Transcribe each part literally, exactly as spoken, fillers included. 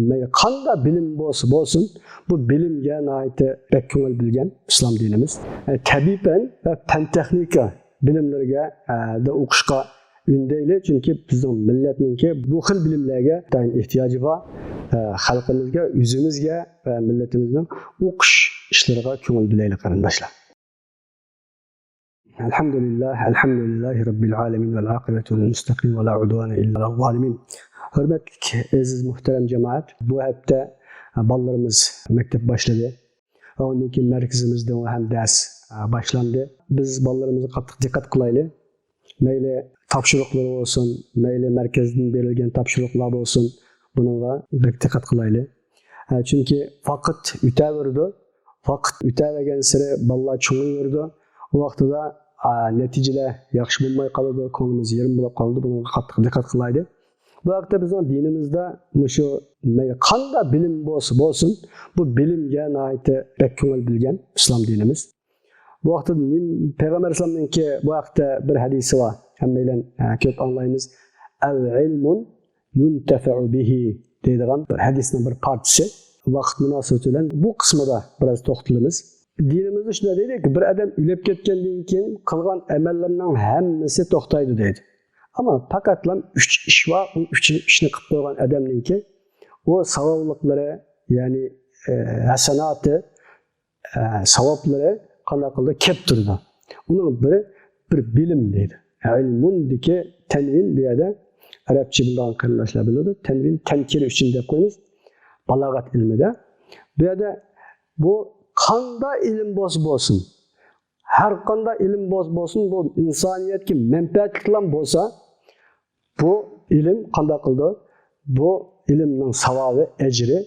مەيلى قانداق بىلىم بولسا بولسۇن، بۇ بىلىمگە ناھايىتى بەك كۆڭۈل بۆلگەن ئىسلام دىنىمىز. ئە، تەبىئىي پەن ۋە پەن تېخنىكا بىلىملىرىگە، ئە، دە ئوقۇشقا ئۈندەيلى، چۈنكى بىزنىڭ مىللەتنىڭكى بۇ خىل بىلىملەرگە ئىنتايىن ئېھتىياجى بار. ئە، خەلقىمىزگە، ئۆزىمىزگە ۋە مىللىتىمىزنىڭ ئوقۇش ئىشلىرىغا كۆڭۈل بۆلەيلى، قېرىنداشلار. ئەلھەمدۇلىللاھ، ئەلھەمدۇلىللاھى رەببىل ئالەمىن ۋەل ئاقىبەتۇ لىل مۇتتەقىن ۋە لا ئۇدۋانە ئىللا ئالەل زالىمىن. ھۆرمەتلىك، ئەزىز، مۇھتەرەم جامائەت، بۇ ھەپتە بالىلىرىمىز مەكتەپ باشلىدى. ئۇنىڭدىن كېيىن مەركىزىمىزدە ھەم دەرس باشلاندى. بىز بالىلىرىمىزغا قاتتىق دىققەت قىلايلى. مەيلى تاپشۇرۇقلىرى بولسۇن، مەيلى مەركەزدىن بېرىلگەن تاپشۇرۇقلار بولسۇن، بۇنىڭغا بەك دىققەت قىلايلى. ئە، چۈنكى ۋاقىت ئۆتەۋېرىدۇ. ۋاقىت ئۆتەۋەرگەنسېرى بالىلار چوڭىيىۋېرىدۇ. ئۇ ۋاقتىدا، ئا، نەتىجىلەر ياخشى بولماي قالىدۇ، كۆڭلىمىز يېرىم بولۇپ قالىدۇ. بۇنىڭغا قاتتىق دىققەت قىلايلى. بۇ ھەقتە بىزنىڭ دىنىمىزدا مۇشۇ مەيلى قانداق بىلىم بولسا بولسۇن، بۇ بىلىمگە ناھايىتى بەك كۆڭۈل بۆلگەن ئىسلام دىنىمىز. بۇ ھەقتە نېم-، پەيغەمبەر ئەلەيھىسسالامنىڭكى بۇ ھەقتە بىر ھەدىسى بار. ھەممەيلەن، ئە، كۆپ ئاڭلايمىز. «ئەۋ ئىلمۇن يۇنتەفەئۇ بىھى» دەيدىغان بىر ھەدىسنىڭ بىر پارچىسى. ۋاقىت مۇناسىۋىتى بىلەن بۇ قىسمىدا بىراز توختىلىمىز. دىنىمىزدا شۇنداق دەيدۇكى، بىر ئادەم ئۆلۈپ كەتكەندىن كېيىن قىلغان ئەمەللىرىنىڭ ھەممىسى توختايدۇ دەيدۇ. ئەمما پەقەتلا ئۈچ ئىش بار، ئۇ ئۈچ ئىشنى قىلىپ قويغان ئادەمنىڭكى ئۇ ساۋابلىقلىرى، يەنى، ئە، ھەسەناتى، ئە، ساۋابلىرى قانداق قىلىدۇ؟ كەپ تۇرىدۇ. ئۇنىڭ بىرى بىر بىلىم دەيدۇ. ئىلمۇندىكى تەنۋىن بۇ يەردە ئەرەبچە بىلىدىغان قېرىنداشلار بىلىدۇ. تەنۋىن تەنكىر ئۈچۈن دەپ قويىمىز. بالاغەت ئىلمىدە. بۇ يەردە بۇ قاندا ئىلىم بولسا بولسۇن، ھەر قاندا ئىلىم بولسا بولسۇن، بۇ ئىنسانىيەتكە مەنپەئەتلىكلا بولسا، بۇ ئىلىم قانداق قىلىدۇ؟ بۇ ئىلىمنىڭ ساۋابى، ئەجرى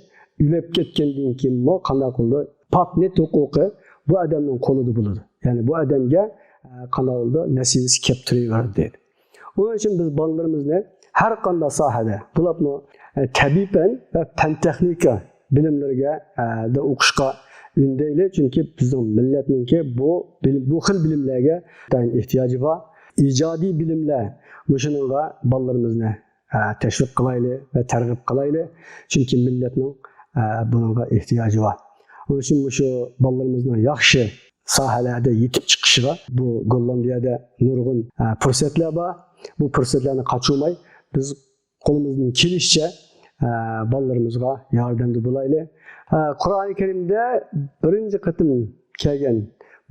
ئۆلۈپ كەتكەندىن كېيىنمۇ قانداق قىلىدۇ؟ پاتېنت ھوقۇقى بۇ ئادەمنىڭ قولىدا بولىدۇ. يەنى بۇ ئادەمگە، ئە، قانداق بولىدۇ؟ نەسىبىسى كەپ تۇرۇۋېرىدۇ دەيدۇ. ئۇنىڭ ئۈچۈن بىز بالىلىرىمىزنى ھەر قانداق ساھەدە، بولۇپمۇ، ئە، تەبىئىي پەن ۋە پەن تېخنىكا بىلىملىرىگە، ئە، دە ئوقۇشقا ئۈندەيلى، چۈنكى بىزنىڭ مىللەتنىڭكى بۇ بىلىم، بۇ خىل بىلىملەرگە ئىنتايىن ئېھتىياجى بار. ئىجادىي بىلىملەر، مۇشۇنىڭغا بالىلىرىمىزنى، ئە، تەشۋىق قىلايلى ۋە تەرغىب قىلايلى، چۈنكى مىللەتنىڭ، ئە، بۇنىڭغا ئېھتىياجى بار. ئۇنىڭ ئۈچۈن مۇشۇ بالىلىرىمىزنىڭ ياخشى ساھەلەردە يېتىپ چىقىشىغا بۇ گوللاندىيەدە نۇرغۇن، ئە، پۇرسەتلەر بار. بۇ پۇرسەتلەرنى قاچۇرماي، بىز قولىمىزدىن كېلىشىچە، ئە، بالىلىرىمىزغا ياردەمدە بولايلى. ئە، قۇرئانى كەرىمدە بىرىنچى قېتىم كەلگەن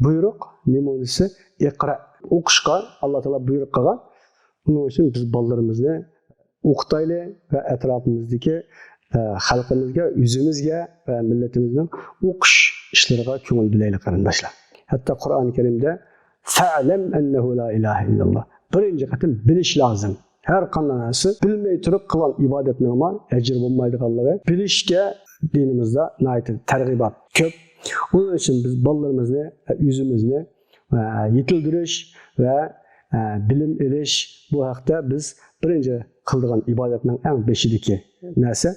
بۇيرۇق نېمە دېسە، «ئىقرا»، ئوقۇشقا ئاللا تائالا بۇيرۇق قىلغان. ئۇنىڭ ئۈچۈن بىز بالىلىرىمىزنى ئوقۇتايلى ۋە ئەتراپىمىزدىكى، ئە، خەلقىمىزگە، ئۆزىمىزگە ۋە مىللىتىمىزنىڭ ئوقۇش ئىشلىرىغا كۆڭۈل بۆلەيلى، قېرىنداشلار. ھەتتا قۇرئانى كەرىمدە «فەئلەم ئەننەھۇ لا ئىلاھە ئىللاللا». بىرىنچى قېتىم بىلىش لازىم. ھەر قانداق نەرسە بىلمەي تۇرۇپ قىلغان ئىبادەتنىڭمۇ ئەجرى بولمايدىغانلىقى، بىلىشكە دىنىمىزدا ناھايىتى تەرغىبات كۆپ. ئۇنىڭ ئۈچۈن بىز بالىلىرىمىزنى، ئۆزىمىزنى، ئە، يېتىلدۈرۈش ۋە، ئە، بىلىم ئېلىش، بۇ ھەقتە بىز بىرىنچى قىلىدىغان ئىبادەتنىڭ ئەڭ بېشىدىكى نەرسە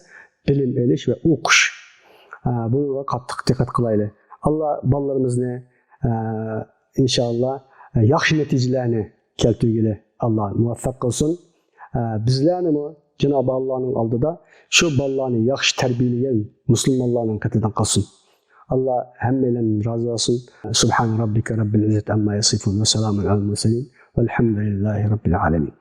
بىلىم ئېلىش ۋە ئوقۇش. ئە، بۇنىڭغا قاتتىق دىققەت قىلايلى. ئاللا بالىلىرىمىزنى، ئە، ئىنشائاللا، ئە، ياخشى نەتىجىلەرنى كەلتۈرگىلى ئاللا مۇۋەپپەق قىلسۇن. ئە، بىزلەرنىمۇ جانابى ئاللانىڭ ئالدىدا شۇ بالىلارنى ياخشى تەربىيەلىگەن مۇسۇلمانلارنىڭ قېتىدىن قىلسۇن. ئاللا ھەممەيلەندىن رازى بولسۇن. سبحان ربك رب العزة عما يصفون وسلام على المرسلين والحمد لله رب العالمين.